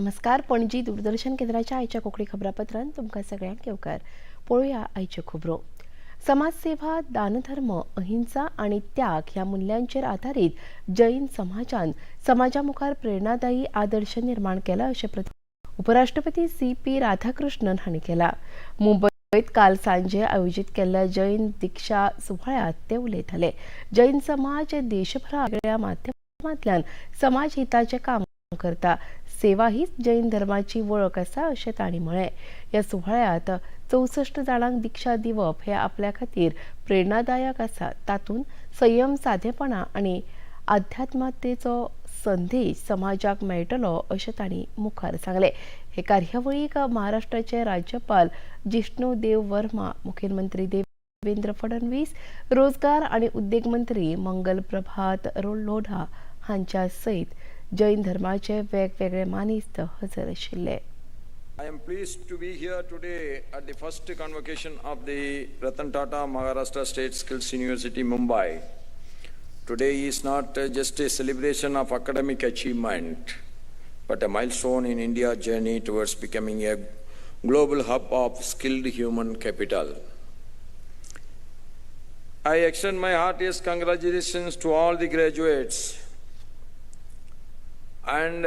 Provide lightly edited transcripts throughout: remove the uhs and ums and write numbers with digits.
नमस्कार. पणजी दूरदर्शन केंद्राच्या आयच्या कोंकणी खबरापत्रांत तुमकां सगळ्यांक येवकार. पळोवया आयच्यो खबरो. समाजसेवा, दानधर्म, अहिंसा आनी त्याग ह्या मुल्यांचेर आदारीत जैन समाजान समाजा मुखार प्रेरणादायी आदर्श निर्माण केला, अशें उपराष्ट्रपती सी पी राधाकृष्णन हांणी केला. मुंबयत काल सांजे आयोजीत केल्ल्या जैन दीक्षा सुवाळ्यांत ते उलयताले. जैन समाज देशभरात वेगळ्या माध्यमांतल्यान समाज हिताचें काम करता. सेवा हीच जैन धर्माची वळख आसा, अशें तांणी म्हळें. ह्या सुवाळ्यांत 64 जाणांक दीक्षा दिवप हें आपल्या खातीर प्रेरणादायक आसा. तातूंत संयम, सादेपणा आनी आध्यात्मतेचो संदेश समाजाक मेळटलो, अशें तांणी मुखार सांगलें. हे कार्यावळीक महाराष्ट्राचे राज्यपाल जिष्णू देव वर्मा, मुखेलमंत्री देवेंद्र फडणवीस, रोजगार आनी उद्देग मंत्री मंगल प्रभात लोढा हांच्या सयत जैन धर्माचे वेगवेगळे मानेस्त हजर आशिल्ले. I am pleased to be here today at the first convocation of the Ratan Tata Maharashtra State Skills University, Mumbai. Today is not just a celebration of academic achievement, but a milestone in India's journey towards becoming a global hub of skilled human capital. I extend my heartiest congratulations to all the graduates and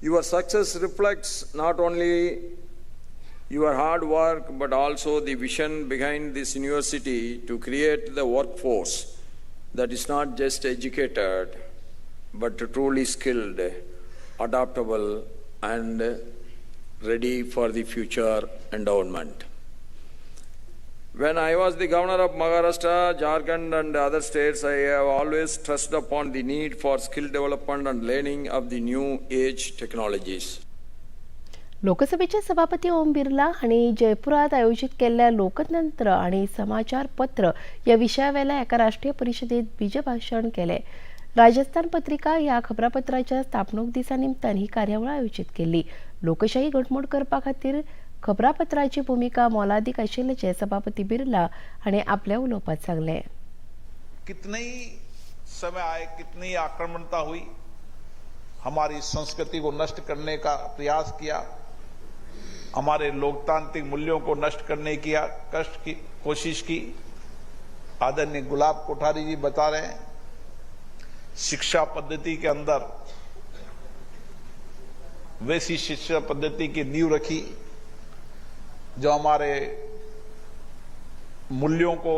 your success reflects not only your hard work but also the vision behind this university to create the workforce that is not just educated but truly skilled, adaptable, and ready for the future endowment. When I was the governor of Maharashtra, Jharkhand, and other states, I have always stressed upon the need for skill development and learning of the new age technologies. लोकसभेचे सभापती ओम बिर्ला हांणी जयपुरात आयोजीत केल्ल्या लोकतंत्र आणि समाचार पत्र ह्या विशयावेल्या एका राष्ट्रीय परिशदेत बीजभाशण केलें. राजस्थान पत्रिका ह्या खबरापत्राच्या स्थापणूक दिसा निमतान ही कार्यावळ आयोजीत केल्ली. लोकशाही घटमूट करपा खातीर खबरापत्राची भुमिका मोलादीक आशिल्ल्याचें सभापती बिर्ला हांणी आपल्या उलोवपांत सांगलें. कितने ही समय आए, कितनी आक्रमणता हुई, हमारी संस्कृति को नष्ट करने का प्रयास किया, हमारे लोकतांत्रिक मूल्यों को नष्ट करने की कष्ट की कोशिश की। आदरणीय गुलाब कोठारी जी बता रहे हैं, शिक्षा पद्धति के अंदर वैसी शिक्षा पद्धति की नींव रखी जो हमारे मूल्यों को,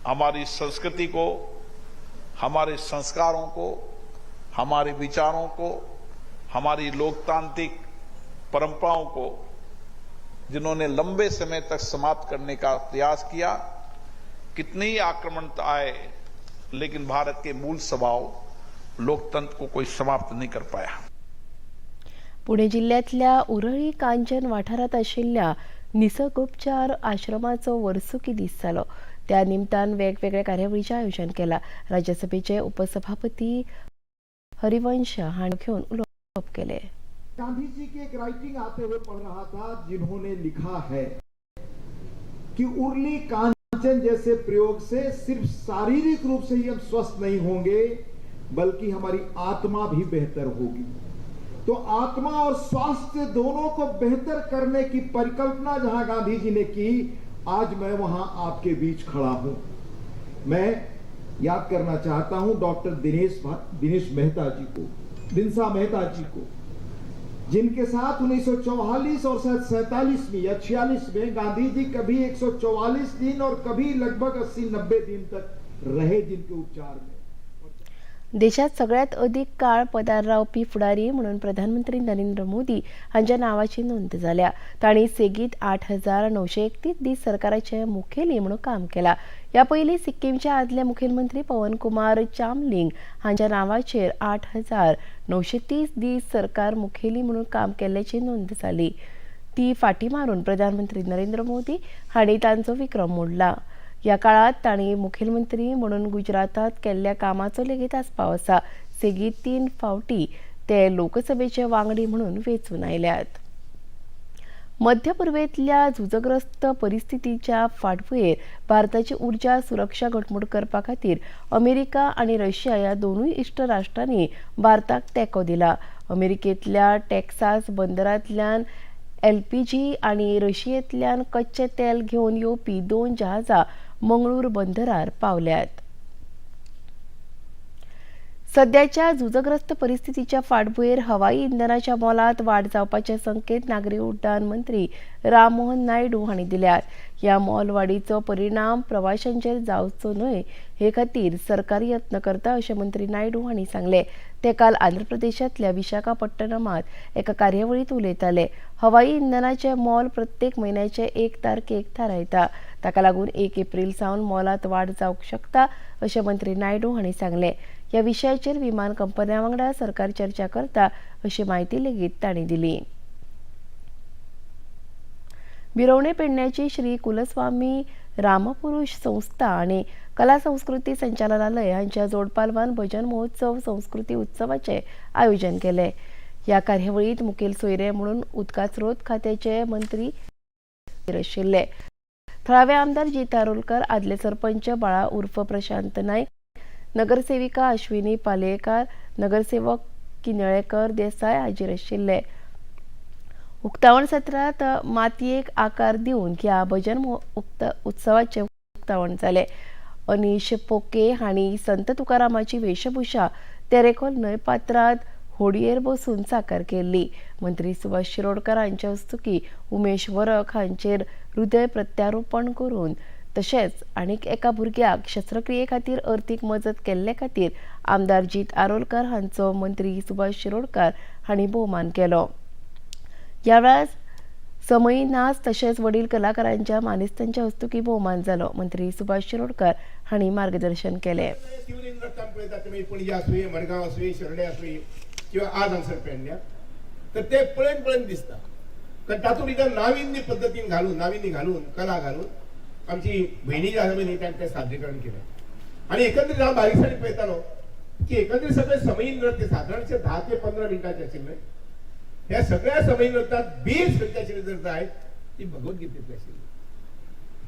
हमारी संस्कृति को, हमारे संस्कारों को, हमारे विचारों को, हमारी लोकतांत्रिक परंपराओं को जिन्होंने लंबे समय तक समाप्त करने का प्रयास किया। कितनी आक्रमण आए, लेकिन भारत के मूल स्वभाव लोकतंत्र को कोई समाप्त नहीं कर पाया। पुणे जिल्ह्यांतल्या उरळी कांचन वाठारांत आशिल्ल्या निसर्गोपचार आश्रमाचो वर्सुकी दीस जालो. त्या निमतान वेगवेगळ्या कार्यावळीचें आयोजन केलां. राज्यसभेचे उपसभापती हरिवंश हांणी घेवन उलोवप केलें. गांधी जी की एक राइटिंग आते हुए पढ़ रहा था, जिन्होंने लिखा है कि उर्ली कांचन जैसे प्रयोग से सिर्फ शारीरिक रूप से ही हम स्वस्थ नहीं होंगे, बल्कि हमारी आत्मा भी बेहतर होगी। तो आत्मा और स्वास्थ्य दोनों को बेहतर करने की परिकल्पना जहां गांधी जी ने की, आज मैं वहां आपके बीच खड़ा हूं। मैं याद करना चाहता हूं डॉक्टर दिनेश दिनेश मेहता जी को, दिनसा मेहता जी को, जिनके साथ 1944 और शायद 47 में या 46 में गांधी जी कभी 144 दिन और कभी लगभग 80-90 दिन तक रहे, जिनके उपचार में। देशात सगळ्यात अदीक काळ पदार रावपी फुडारी म्हणून प्रधानमंत्री नरेंद्र मोदी हांच्या नांवाची नोंद जाल्या. तांणी सेगीत 8931 दीस सरकाराचे मुखेली म्हणून काम केलां. ह्या पयलीं सिक्कीमचे आदले मुखेलमंत्री पवन कुमार चामलिंग हांच्या नांवाचेर 8930 दीस सरकार मुखेली म्हणून काम केल्ल्याची नोंद जाली. ती फाटी मारून प्रधानमंत्री नरेंद्र मोदी हांणी तांचो विक्रम मोडला. ह्या काळात तांणी मुखेलमंत्री म्हणून गुजरातात केल्ल्या कामाचो लेगीत आस्पाव आसा. सेगीत तीन फावटी ते लोकसभेचे वांगडी म्हणून वेंचून आयल्यात. मध्य पूर्वेतल्या झुजग्रस्त परिस्थितीच्या फाटभुंयेर भारताची उर्जा सुरक्षा घटमूट करपा खातीर अमेरिका आनी रशिया ह्या दोनूय इश्ट राष्ट्रांनी भारताक तेंको दिला. अमेरिकेंतल्या टेक्सास बंदरांतल्यान एलपीजी आनी रशियेंतल्यान कच्चें तेल घेवन येवपी 2 जहाजां मंगळूर बंदरार पावल्यात. सद्याच्या झुजग्रस्त परिस्थितीच्या फाटभुंयेर हवाई इंधनाच्या मोलांत वाड जावपाचे संकेत नागरी उड्डाण मंत्री राममोहन नायडू हांणी दिल्यात. ह्या मोलवाडीचो परिणाम प्रवाशांचेर जावचो न्हय हे खातीर सरकार यत्न करता अशें मंत्री नायडू हांणी सांगलें. ते काल आंध्र प्रदेशांतल्या विशाखापट्टणमांत एका कार्यावळींत उलयताले. हवाई इंधनाचें मोल प्रत्येक म्हयन्याचे 1 तारखेक थारायता. ताका लागून 1 एप्रील सावन मोलांत वाड जावंक शकता अशें मंत्री नायडू हांणी सांगलें. ह्या विशयाचेर विमान कंपन्यां वांगडा सरकार चर्चा करता अशी म्हायती लेगीत तांणी दिली. बिरवणे पेडण्याची श्री कुलस्वामी रामपुरुष संस्था आनी कला संस्कृती संचालनालय हांच्या जोडपालवान भजन महोत्सव संस्कृती उत्सवाचें आयोजन केलें. ह्या कार्यावळींत मुखेल सोयरे म्हणून उदका स्रोत खात्याचे मंत्री आशिल्ले. थळावे आमदार जीत आरोलकर, आदले सरपंच बाळा उर्फ प्रशांत नायक, नगरसेविका अश्विनी पालयेकार, नगरसेवक किनळेकर देसाय हाजीर आशिल्ले. उक्तावण सत्रांत मातयेक आकार दिवन ह्या भजन उत्सवाचें उक्तावण जालें. अनीश पोके हांणी संत तुकारामाची वेशभूषा तेरेखोल न्हंय पात्रांत होडयेर बसून साकार केल्ली. मंत्री सुभाष शिरोडकर हांच्या हस्तुकीं उमेश वरक हांचेर हृदय प्रत्यारोपण करून तशेंच आनीक एका भुरग्याक शस्त्रक्रिये खातीर अर्थीक मजत केल्ले खातीर आमदार जीत आरोलकर हांचो मंत्री सुभाष शिरोडकर हांणी भोवमान केलो. ह्या वेळार समयी नाच तशेंच वडील कलाकारांच्या मानेस्तांच्या हस्तुकीं भोवमान जालो. मंत्री सुभाष शिरोडकर हांणी मार्गदर्शन केलें. पणजे आसुये, मडगांव आसुये, शिरोडे आसुये किंवा आज हांगसर पेडण्या, तर ते पळयन पळयन दिसता. कारण तातूंत भितर नाविन्य पद्दतीन घालून, नाविन्य घालून, कला घालून आमची भयणी जी आसा पळय ताणें तें सादरीकरण केलें. आनी एकंदरीत हांव बारीकसाणेन पळयतालो की एकंदरीत सगळे समयी नृत्य सादारणशे 10 ते 15 मिनटांचे आशिल्ले. ह्या सगळ्या समयी नृत्यांत बेज खंयची आशिल्ली जर जायत ती भगवद्गीतेतली आशिल्ली.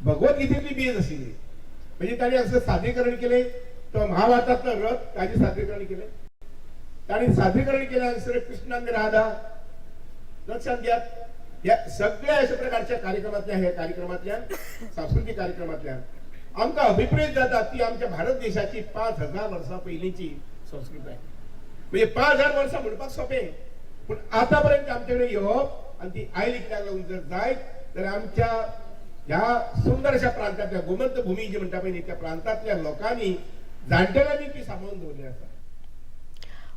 भगवद्गीतेतली बेज आशिल्ली. म्हणजे ताणें असं सादरीकरण केलें, तो महाभारतातलो रथ ताजें सादरीकरण केलें. ताणें सादरीकरण केलें हांगसर कृष्ण आनी राधा. लक्षात घ्यात, ह्या सगळ्या अशा प्रकारच्या कार्यक्रमांतल्या, ह्या कार्यक्रमांतल्यान, सांस्कृतीक कार्यक्रमांतल्यान आमकां अभिप्रेत जाता ती आमच्या भारत देशाची 5000 वर्सां पयलींची संस्कृताय. म्हणजे 5000 वर्सां म्हणपाक सोंपें, पूण आतापर्यंत आमचे कडेन येवप आनी ती आयली कित्याक लागून जर जायत तर आमच्या ह्या सुंदर अशा प्रांतांतल्या गोमंत भूमी जी म्हणटा पळय न्ही, त्या प्रांतांतल्या लोकांनी, जाणटेल्यांनी ती सांबाळून दवरली आसा.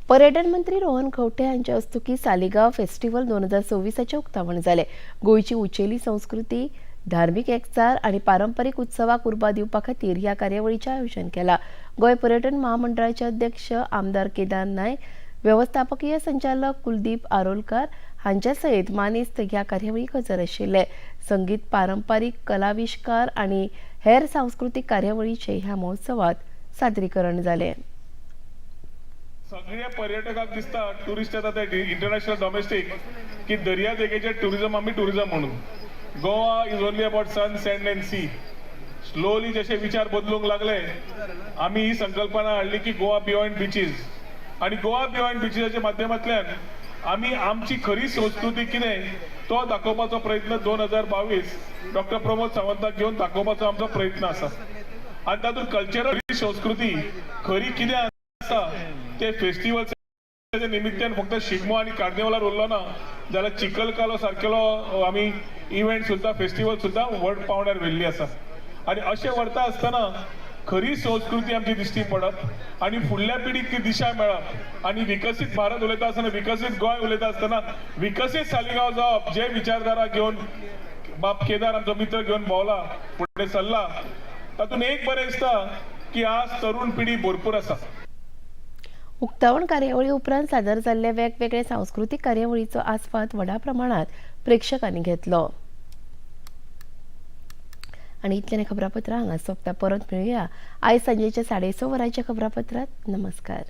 पर्यटन मंत्री रोहन खंवटे हांच्या हस्तुकीं सालिगांव फेस्टिवल 2026 उक्तावण जालें. गोंयची उंचेली संस्कृती, धार्मीक एकचार आनी पारंपारीक उत्सवाक उर्बा दिवपा खातीर ह्या कार्यावळीचें आयोजन केलां. गोंय पर्यटन महामंडळाचे अध्यक्ष आमदार केदार नायक, वेवस्थापकीय संचालक कुलदीप आरोलकर हांच्या सयत मानेस्त ह्या कार्यावळीक हजर आशिल्ले. संगीत, पारंपारीक कलाविश्कार आनी हेर सांस्कृतीक कार्यावळीचें ह्या महोत्सवात सादरीकरण जालें. सगळे पर्यटकांक दिसता, टुरिस्ट येता ते इंटरनॅशनल, डॉमेस्टीक, की दर्यादेगेचे टुरिझम आमी टुरिझम म्हणून. Goa is only about sun, sand and sea. Slowly जसे विचार बदलूंक लागले, आमी ही संकल्पना हाडली की गोवा बियॉन्ड बिचीस. आनी गोवा बियॉन्ड बिचीसाच्या माध्यमांतल्यान आमी आमची खरी संस्कृती कितें तो दाखोवपाचो प्रयत्न 2022 डॉक्टर प्रमोद सावंताक घेवन दाखोवपाचो आमचो प्रयत्न आसा. आनी तातूंत कल्चरल संस्कृती खरी कितें आसा ते फेस्टिवल निमित्तान फक्त शिगमो आनी कार्निवलार उरलो ना, जाल्यार चिखलकालो सारकेलो आमी इव्हेंट सुद्दां, फेस्टिवल सुद्दां व्हड पावंड्यार व्हेल्ली आसा. आनी अशें व्हरता आसतना खरी संस्कृती आमची दिश्टी पडप आनी फुडल्या पिढीक ती दिशा मेळप आनी विकसीत भारत उलयता आसतना, विकसीत गोंय उलयता आसतना विकसीत सालिगांव जावप, जे विचारधारा घेवन बाब केदार आमचो मित्र घेवन भोंवला, फुडें सरला, तातूंत एक बरें दिसता की आज तरुण पिढी भरपूर आसा. उक्तावण कार्यावळी उपरांत सादर जाल्ले वेगवेगळे सांस्कृतीक कार्यावळीचो आस्वाद व्हडा प्रमाणात प्रेक्षकांनी घेतलो. आनी इतल्यान खबरापत्रां हांगा सोंपता. परत मेळुया आयज सांजेच्या 6:30 वरांच्या खबरापत्रांत. नमस्कार.